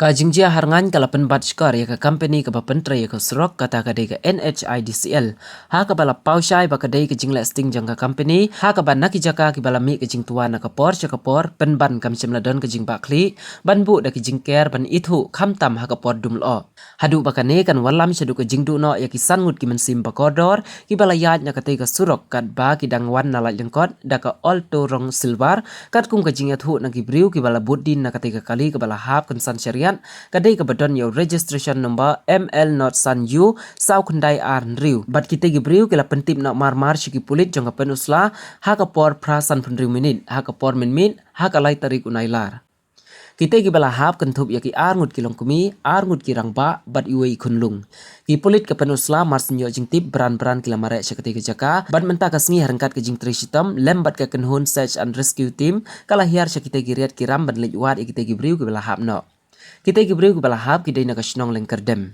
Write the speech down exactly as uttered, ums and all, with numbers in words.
Ka jingjia harngaiñ ka la pynbat shkor ïa ka company kaba pyntrei ïa ka surok, kata ka dei ka N H I D C L, ha kaba la paw shai ba ka dei ka jingleh sting jong ka company, ha kaba na ki jaka kiba la mih ka jingtwa na ka por sha ka por, pynban kam shym la don ka jingbahkhlieh ban buh da ki jingker ban ithuh, khamtam ha ka por dum lyoh. Haduh ba kane kan wallam shaduh ka jingduh noh ïa ki san ngut ki mynsiem ba kordor kiba la ïaid na katei ka surok, katba ki dang wan na Laitlyngkot da ka Alto rong silver, katkum ka jingïathuh na ki briew kiba la bud dien na katei ka kali kaba la hap kynsan shariat, ka dei kaba don ïa u registration number M L not san U saw khyndai ar hynriew. Bad kitei ki briew ki la pyntip noh mar mar sha ki pulit jong ka Pynursla ha ka por phra san phew hynriew minit, ha ka por mynmiet, ha ka lai tarik u Nailar. Kitei kiba la hap kynthup ïa ki ar ngut ki longkmie, ar ngut ki rangbah bad iwei i khunlung. Ki pulit ka Pynursla mar shu ïoh jingtip, bran bran ki la mareh sha katei ka jaka, bad mynta ka sngi ha ryngkat ka jingtrei shitom lem bad ka kynhun search and rescue team ka la hiar sha kitei ki riat ki ram ban leit wad ïa kitei ki briew kiba la hap noh. Kitei ki briew kiba la hap ki dei na ka shnong Lyngkyrdem.